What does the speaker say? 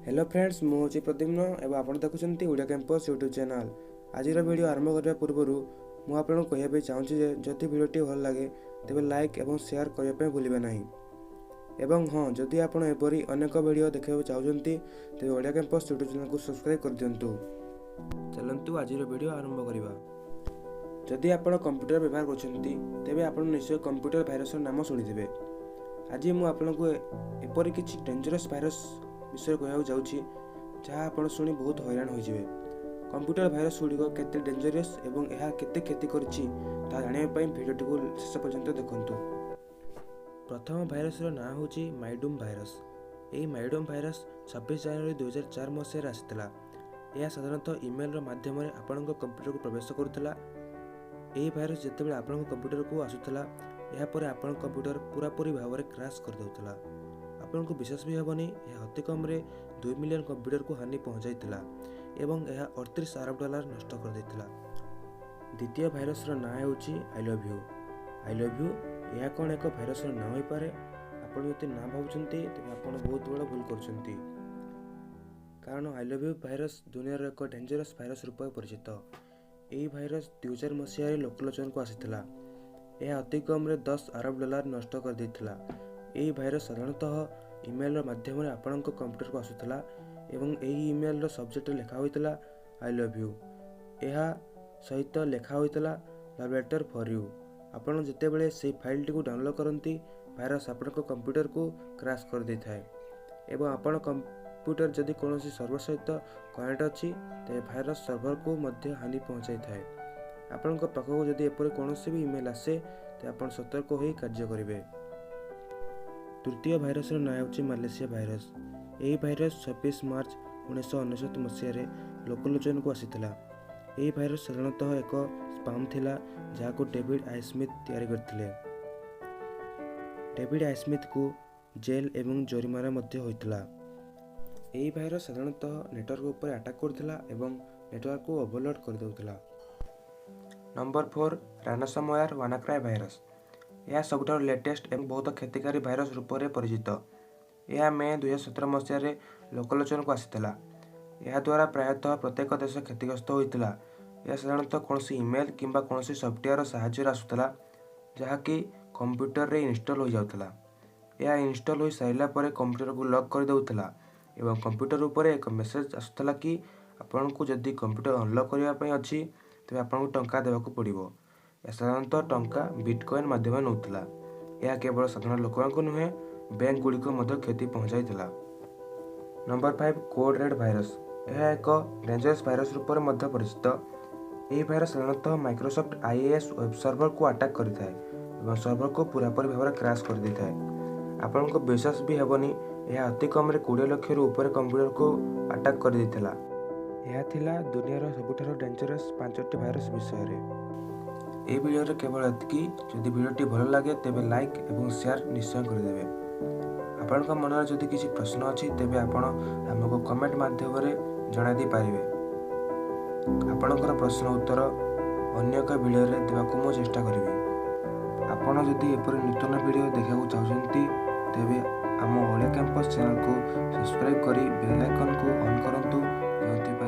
Hello friends, ମୁଁ ହେଉଛି ପ୍ରଦ୍ୟୁମ୍ନ ଏବଂ ଆପଣ ଦେଖୁଛନ୍ତି ଓଡ଼ିଆ କ୍ୟାମ୍ପସ୍ ୟୁଟ୍ୟୁବ୍ ଚ୍ୟାନେଲ୍। ଆଜିର ଭିଡ଼ିଓ ଆରମ୍ଭ କରିବା ପୂର୍ବରୁ ମୁଁ ଆପଣଙ୍କୁ କହିବା ପାଇଁ ଚାହୁଁଛି ଯେ ଯଦି ଭିଡ଼ିଓଟି ଭଲ ଲାଗେ ତେବେ ଲାଇକ୍ ଏବଂ ସେୟାର କରିବା ପାଇଁ ଭୁଲିବେ ନାହିଁ। ଏବଂ ହଁ, ଯଦି ଆପଣ ଏପରି ଅନେକ ଭିଡ଼ିଓ ଦେଖିବାକୁ ଚାହୁଁଛନ୍ତି ତେବେ ଓଡ଼ିଆ କ୍ୟାମ୍ପସ୍ ୟୁଟ୍ୟୁବ୍ ଚ୍ୟାନେଲ୍କୁ ସବସ୍କ୍ରାଇବ୍ କରିଦିଅନ୍ତୁ। ଚାଲନ୍ତୁ ଆଜିର ଭିଡ଼ିଓ ଆରମ୍ଭ କରିବା। ଯଦି ଆପଣ କମ୍ପ୍ୟୁଟର ବ୍ୟବହାର କରୁଛନ୍ତି ତେବେ ଆପଣ ନିଶ୍ଚୟ କମ୍ପ୍ୟୁଟର ଭାଇରସର ନାମ ଶୁଣିଥିବେ। ଆଜି ମୁଁ ଆପଣଙ୍କୁ ଏପରି କିଛି ଡେଞ୍ଜରସ୍ ଭାଇରସ୍ ବିଷୟରେ କହିବାକୁ ଯାଉଛି ଯାହା ଆପଣ ଶୁଣି ବହୁତ ହଇରାଣ ହୋଇଯିବେ। କମ୍ପ୍ୟୁଟର ଭାଇରସ୍ ଗୁଡ଼ିକ କେତେ ଡେଞ୍ଜରିୟସ୍ ଏବଂ ଏହା କେତେ କ୍ଷତି କରିଛି ତାହା ଜାଣିବା ପାଇଁ ଭିଡ଼ିଓଟିକୁ ଶେଷ ପର୍ଯ୍ୟନ୍ତ ଦେଖନ୍ତୁ। ପ୍ରଥମ ଭାଇରସର ନାଁ ହେଉଛି ମାଇଡୁମ୍ ଭାଇରସ୍। ଏହି ମାଇଡୁମ୍ ଭାଇରସ୍ 26 ଜାନୁଆରୀ 2004 ମସିହାରେ ଆସିଥିଲା। ଏହା ସାଧାରଣତଃ ଇମେଲର ମାଧ୍ୟମରେ ଆପଣଙ୍କ କମ୍ପ୍ୟୁଟରକୁ ପ୍ରବେଶ କରୁଥିଲା। ଏହି ଭାଇରସ୍ ଯେତେବେଳେ ଆପଣଙ୍କ କମ୍ପ୍ୟୁଟରକୁ ଆସୁଥିଲା, ଏହାପରେ ଆପଣଙ୍କ କମ୍ପ୍ୟୁଟର ପୁରାପୁରି ଭାବରେ କ୍ରାସ୍ କରିଦେଉଥିଲା। ଆପଣଙ୍କୁ ବିଶ୍ୱାସ ବି ହେବନି, ଏହା ଅତି କମ୍ରେ 2 ମିଲିୟନ କମ୍ପ୍ୟୁଟରକୁ ହାନି ପହଞ୍ଚାଇଥିଲା ଏବଂ ଏହା 38 ଆରବ ଡଲାର ନଷ୍ଟ କରିଦେଇଥିଲା। ଦ୍ୱିତୀୟ ଭାଇରସର ନାଁ ହେଉଛି I love you. I love you ଏହା କ'ଣ ଏକ ଭାଇରସର ନାଁ ହୋଇପାରେ? ଆପଣ ଯଦି ନାଁ ଭାବୁଛନ୍ତି ତେବେ ଆପଣ ବହୁତ ବଡ଼ ଭୁଲ କରୁଛନ୍ତି, କାରଣ I love you virus ଦୁନିଆର ଏକ ଡେଞ୍ଜରସ୍ ଭାଇରସ୍ ରୂପେ ପରିଚିତ। ଏହି ଭାଇରସ୍ 2000 ମସିହାରେ ଲୋକଲୋଚନକୁ ଆସିଥିଲା। ଏହା ଅତି କମ୍ରେ 10 ଆରବ ଡଲାର ନଷ୍ଟ କରିଦେଇଥିଲା। ଏହି ଭାଇରସ୍ ସାଧାରଣତଃ ଇମେଲର ମାଧ୍ୟମରେ ଆପଣଙ୍କ କମ୍ପ୍ୟୁଟରକୁ ଆସୁଥିଲା ଏବଂ ଏହି ଇମେଲର ସବଜେକ୍ଟରେ ଲେଖା ହୋଇଥିଲା I love you. ଏହା ସହିତ ଲେଖା ହୋଇଥିଲା ଲଭ୍ ଲେଟର୍ ଫର୍ you. ଆପଣ ଯେତେବେଳେ ସେହି ଫାଇଲଟିକୁ ଡାଉନଲୋଡ଼୍ କରନ୍ତି, ଭାଇରସ୍ ଆପଣଙ୍କ କମ୍ପ୍ୟୁଟରକୁ କ୍ରାସ୍ କରିଦେଇଥାଏ ଏବଂ ଆପଣ କମ୍ପ୍ୟୁଟର ଯଦି କୌଣସି ସର୍ଭର ସହିତ କନେକ୍ଟ ଅଛି ତେବେ ଭାଇରସ୍ ସର୍ଭରକୁ ମଧ୍ୟ ହାନି ପହଞ୍ଚାଇଥାଏ। ଆପଣଙ୍କ ପାଖକୁ ଯଦି ଏପରି କୌଣସି ବି ଇମେଲ୍ ଆସେ ତେବେ ଆପଣ ସତର୍କ ହୋଇ କାର୍ଯ୍ୟ କରିବେ। ତୃତୀୟ ଭାଇରସର ନାଁ ହେଉଛି ମାଲେସିଆ ଭାଇରସ୍। ଏହି ଭାଇରସ୍ 26 ମାର୍ଚ୍ଚ 1999 ମସିହାରେ ଲୋକଲୋଚନକୁ ଆସିଥିଲା। ଏହି ଭାଇରସ୍ ସାଧାରଣତଃ ଏକ ସ୍ପାମ୍ ଥିଲା ଯାହାକୁ ଡେଭିଡ୍ ଆଇସ୍ମିଥ୍ ତିଆରି କରିଥିଲେ। ଡେଭିଡ୍ ଆଇସ୍ମିଥ୍କୁ ଜେଲ୍ ଏବଂ ଜରିମାନା ମଧ୍ୟ ହୋଇଥିଲା। ଏହି ଭାଇରସ୍ ସାଧାରଣତଃ ନେଟୱାର୍କ ଉପରେ ଆଟାକ୍ କରୁଥିଲା ଏବଂ ନେଟୱାର୍କକୁ ଓଭରଲୋଡ଼୍ କରିଦେଉଥିଲା। Number 4, ransomware WannaCry virus. ଏହା ସବୁଠାରୁ ଲେଟେଷ୍ଟ ଏବଂ ବହୁତ କ୍ଷତିକାରୀ ଭାଇରସ୍ ରୂପରେ ପରିଚିତ। ଏହା ମେ 2017 ମସିହାରେ ଲୋକଲୋଚନକୁ ଆସିଥିଲା। ଏହାଦ୍ୱାରା ପ୍ରାୟତଃ ପ୍ରତ୍ୟେକ ଦେଶ କ୍ଷତିଗ୍ରସ୍ତ ହୋଇଥିଲା। ଏହା ସାଧାରଣତଃ କୌଣସି ଇମେଲ୍ କିମ୍ବା କୌଣସି ସଫ୍ଟୱେୟାର ସାହାଯ୍ୟରେ ଆସୁଥିଲା ଯାହାକି କମ୍ପ୍ୟୁଟରରେ ଇନଷ୍ଟଲ୍ ହୋଇଯାଉଥିଲା। ଏହା ଇନଷ୍ଟଲ୍ ହୋଇ ସାରିଲା ପରେ କମ୍ପ୍ୟୁଟରକୁ ଲକ୍ କରିଦେଉଥିଲା ଏବଂ କମ୍ପ୍ୟୁଟର ଉପରେ ଏକ ମେସେଜ୍ ଆସୁଥିଲା କି ଆପଣଙ୍କୁ ଯଦି କମ୍ପ୍ୟୁଟର ଅନଲକ୍ କରିବା ପାଇଁ ଅଛି ତେବେ ଆପଣଙ୍କୁ ଟଙ୍କା ଦେବାକୁ ପଡ଼ିବ। ଏହା ସାଧାରଣତଃ ଟଙ୍କା ବିଟକଏନ୍ ମାଧ୍ୟମରେ ନେଉଥିଲା। ଏହା କେବଳ ସାଧାରଣ ଲୋକଙ୍କୁ ନୁହେଁ, ବ୍ୟାଙ୍କ ଗୁଡ଼ିକୁ ମଧ୍ୟ କ୍ଷତି ପହଞ୍ଚାଇଥିଲା। Number 5, Code Red virus. ଏହା ଏକ ଡେଞ୍ଜରସ୍ ଭାଇରସ୍ ରୂପରେ ମଧ୍ୟ ପରିଚିତ। ଏହି ଭାଇରସ୍ ସାଧାରଣତଃ ମାଇକ୍ରୋସଫ୍ଟ IIS web ସର୍ଭରକୁ ଆଟାକ୍ କରିଥାଏ ଏବଂ ସର୍ଭରକୁ ପୁରାପୁରି ଭାବରେ କ୍ରାସ୍ କରିଦେଇଥାଏ। ଆପଣଙ୍କୁ ବିଶ୍ୱାସ ବି ହେବନି, ଏହା ଅତି କମ୍ରେ 20 ଲକ୍ଷରୁ ଉପରେ କମ୍ପ୍ୟୁଟରକୁ ଆଟାକ୍ କରିଦେଇଥିଲା। ଏହା ଥିଲା ଦୁନିଆର ସବୁଠାରୁ ଡେଞ୍ଜରସ୍ 5ଟି ଭାଇରସ୍ ବିଷୟରେ। ଏହି ଭିଡ଼ିଓରେ କେବଳ ଏତିକି। ଯଦି ଭିଡ଼ିଓଟି ଭଲ ଲାଗେ ତେବେ ଲାଇକ୍ ଏବଂ ସେୟାର ନିଶ୍ଚୟ କରିଦେବେ। ଆପଣଙ୍କ ମନରେ ଯଦି କିଛି ପ୍ରଶ୍ନ ଅଛି ତେବେ ଆପଣ ଆମକୁ କମେଣ୍ଟ ମାଧ୍ୟମରେ ଜଣାଇ ଦେଇପାରିବେ। ଆପଣଙ୍କର ପ୍ରଶ୍ନ ଉତ୍ତର ଅନ୍ୟ ଏକ ଭିଡ଼ିଓରେ ଦେବାକୁ ମୁଁ ଚେଷ୍ଟା କରିବି। ଆପଣ ଯଦି ଏପରି ନୂତନ ଭିଡ଼ିଓ ଦେଖିବାକୁ ଚାହୁଁଛନ୍ତି ତେବେ ଆମ ଓଡ଼ିଆ କ୍ୟାମ୍ପସ୍ ଚ୍ୟାନେଲକୁ ସବସ୍କ୍ରାଇବ୍ କରି ବେଲ୍ ଆଇକନ୍କୁ ଅନ୍ କରନ୍ତୁ, ଯେଉଁଥିପାଇଁ